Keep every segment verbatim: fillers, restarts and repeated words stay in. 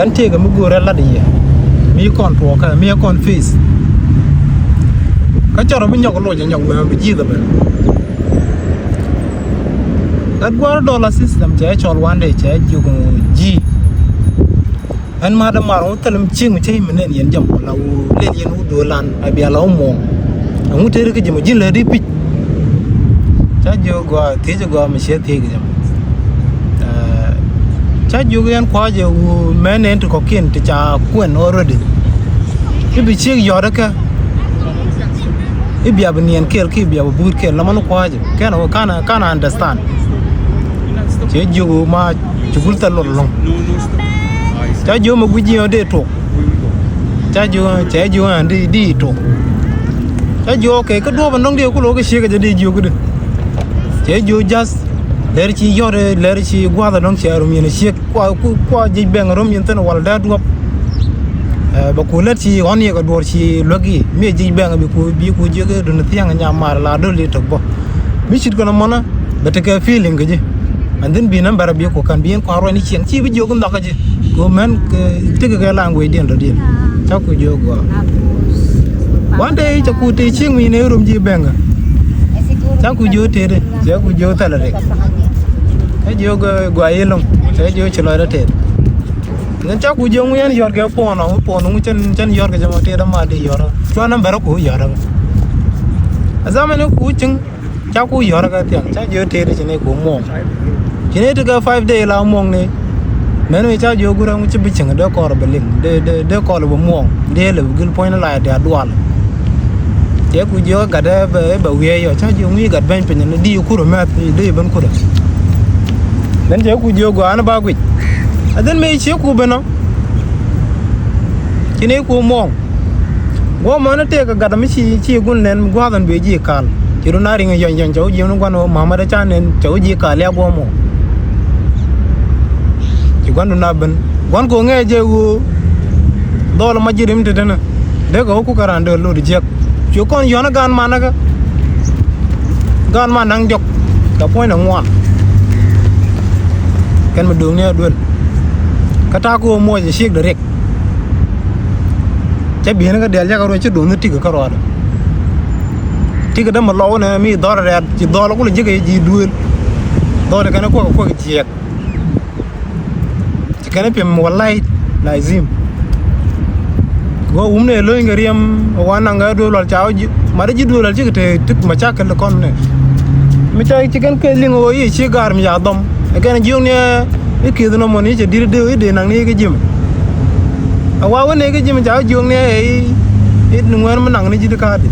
Ɛn tëëkɛ mi go̱o̱rɛ lat yɛ mi kɔn tuɔɔkä mi kɔn face. Kä cɔrɔ bi nyɔk loc nyɔk mɛ bi ji̱th ɛmɛ. Gat gua̱r dollar system cɛ cɔl wandɛ cɛ jiök ji̱. Ɛn ma̱a̱t ɛmar wä thäl mi cieŋ mi cä i̱ mi nɛn yɛn jam wala wä lel yɛn wä do̱lan a bia la wä muɔ̱ɔ̱ŋ. Ɛŋu tëëri kä ji̱ mi ji̱n lɛ di pi̱c. Ca jiök gɔaa thiec gɔaa mi ciɛ thiec kɛ jɛ mɔ. Ca jiök yɛn kua̱cɛ wu mɛn nɛn ti kɔ̱kiɛn ti ca kuɛn already. I̱ bi ciek yɔ̱t ɛ kɛ i̱ bia bi niɛn kɛɛl ki i̱ bia bi buut kɛɛl la mɛn kua̱cɛ kɛn ɛ wä ka̱n ka̱n understand. Cɛ jiök wu ma ci gul thil lɔt lɔ̱ŋ. Ca jiök mi gui̱c ji̱ ɣän dee tuɔk. Ca jiök cɛ jiök ɣän di di tuɔk. Ca jiök okay kä duɔ̱ɔ̱p ɛn dɔ̱ŋ di ku lo̱k kä ciek kä jɛ di jiök kä di. Cɛ jiök ja̱th lɛr ci yɔ̱t lɛr ci gua̱th ɛn dɔ̱ŋ cɛ rum yɛn ciek kua kua jic bɛŋ rum yɛn thin wal dee duɔ̱p. Bɛ ku lät ci ɣɔn yɛ kɛ duɔ̱r ci luäk i̱ mi jic bɛŋ bi ku bi ku jiök i̱ dun thia̱ŋ nyam mar la dol di tök bä. Mi cit kɔn mɔnä bɛ tekɛ feeling kä ji̱. And then bi nambɛr a bi ku kan bi in kua̱r ruany cieŋ ci bi jiök in dhɔkä ji̱. Ku mɛn tekɛ kɛ language diɛn dɔ̱diɛn. Ca ku jiök gɔaa. One day ca ku tëë cieŋ mi in ɛ rum ji̱ bɛŋä. Ca ku jiök tëëdɛ ca ku jiök thɛlɛ rek. Ca jiök gɔaa iloŋ ca jiök ci lɔcdä tëëd. Then ca ku jiök ŋu yɛn yɔ̱r kɛ puɔ̱n ɔ puɔ̱n ŋu cɛn cɛn yɔ̱r kɛ jɛ mɔ tëëdä ma di yɔ̱r. Cua nambɛr a ku yɔ̱r. A zamani ku cieŋ. Ca ku yɔ̱r kä thiaŋ ca jiök tëëri ci ni ku muɔ̱ɔ̱ŋ. Ci ni ti kɛ five day la muɔ̱ɔ̱ŋ ni. Mɛn mi ca jiök gurɛ ŋu ci bi cieŋ dee kɔr bɛ liŋ dee dee dee kɔr bɛ muɔ̱ɔ̱ŋ dee lɛ bi gil puɔ̱ny ni la dee a dual. Cɛ ku jiök gat ɛ bɛ ɛ bɛ wiee yɔ ca jiök ŋu i̱ gat bɛny piny ni di i̱ kurɛ mɛth i̱ di i̱ ben kurɛ. Then cɛ ku jiök gɔaa ni ba guic. A then mi ci ku ben ɔ. Ci ni ku muɔ̱ɔ̱ŋ. Guɔ mɔnä tëëk kɛ gat mi ci ci gun nɛn gua̱a̱th ɛn bee ji̱ ka̱l. Ci run a riŋ yɔny yɔny cɛ wä ji̱ ni gua̱n wä ma̱a̱ mät ca nɛn cɛ wä ji̱ ka̱l ya guɔ mɔ. Ci gua̱n dun a ben gua̱n kɛ wä ŋɛɛ jɛ wä. Dhɔl ma ji̱ rim te tenä dee kɛ wä ku kɛ raan dee lot jiɛk. Cu kɔn yɔ̱n a gaan manä kä. Gaan man naŋ jɔk kɛ puɔ̱ny nɛ ŋuan. Kɛn mi duŋni a duel kä ta̱a̱ kɛ wä muɔc a ciek dee riɛk. Cä bi̱i̱n kä diaal jakä ruac ci duɔ̱nh ni tikä kä ruaadä. Tikä dämɛ lɔw nɛ mi dhɔl rɛɛt ci dhɔl kulɛ ji̱ kɛ ji̱ duëël. Dhɔl kɛn kuäk kuäk jiɛk. Ci kɛn piɛm walay lazim. Kɛ wum nɛ lo̱ny kɛ riɛm wan naŋ kɛ duëël wal ca wä ji̱ mat ji̱ duëël wal cikɛ te tik ma ca kɛl kɔn nɛ. Mi ca ci kɛn kɛ liŋ wä yi ci gaar mi ca dhɔm. Ɛ kɛn jiök ni I̱ ki̱th nɔmɔ ni cɛ di̱t i̱ dee i̱ dee naŋ ni i̱ kä ji̱m. A wa wä ni i̱ kä ji̱m ca jiök ni ɛ i̱ i̱ ŋuɛ̈n mi naŋ ni ji̱ di ka̱a̱di.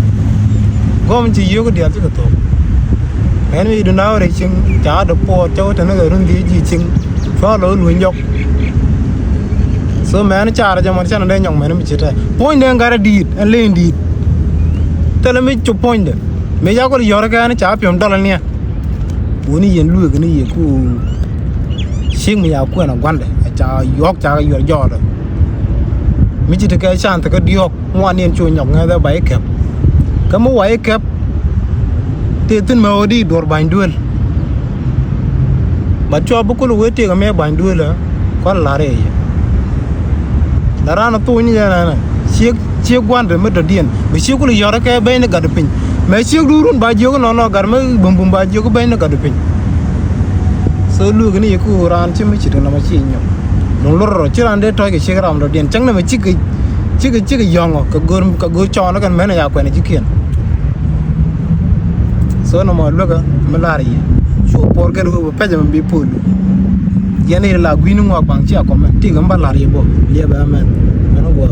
Gɔm ci yio̱k i̱ diaal cikɛ thok. Ɛn mi i̱ dun da̱a̱ wä rɛy cieŋ ca dee puɔɔt cä wä tɛn kɛ run dhiec ji̱ cieŋ. Cua lɔ i̱ luny jɔk. So mɛn caarä jɛ mɔn canɛ dee nyɔk mɛn mi ci tɛ puɔ̱nydɛ gat i̱ di̱i̱t ɛn lee in di̱i̱t. Thilɛ mi cop puɔ̱nydɛ mi ca kɔl yɔ̱r kɛn ca piɔm dɔl aniɛ. Wuni yɛn lueek ni yɛ ku. Cik mi ya kuɛn a guandɛ a ca yɔk ca yɔr jɔɔdɛ. Mi ci ti kɛ can ti kä diɔk ŋuan yɛn cu nyɔk ŋɛthɛ ba ikɛp. Kä mi wa ikɛp. Ti thin mɛ ɣöö di duɔr bany duel. Ba cua bi kul wee tiek mɛ bany duel ɛ kɔn lar yɛ yɛ. La ran a thuny yɛn ɛnɛ ciek ciek guandɛ mi dɔ̱diɛn. Bi ciek kul yɔr kɛ beny ni gat piny. Mɛ ciek du run ba jiök nɔnɔ gat mi bumbum ba jiök beny ni gat piny. So luek ni yɛ ku raan ci mi ci ti nɔmɔ ci nyɔk. Duŋ lor rɔ ci raan dee tɔc kɛ ciek ram dɔ̱diɛn cäŋ nɛmɛ cikɛ cikɛ cikɛ yɔ̱ŋɔ kɛ go̱r kɛ go̱r cɔɔn kɛn mɛn ya kuɛn ji̱kiɛn. So nɔmɔ luekä mi lar yɛ cu puɔr kɛn wee bɛ pɛcɛ mi bi puɔl. Yɛn i̱ la gui̱ni ŋuak baŋ ci a kɔmɛ ti kɛ mi ba lar yɛ bɔ liɛpɛ amɛn. Mɛn guɔ.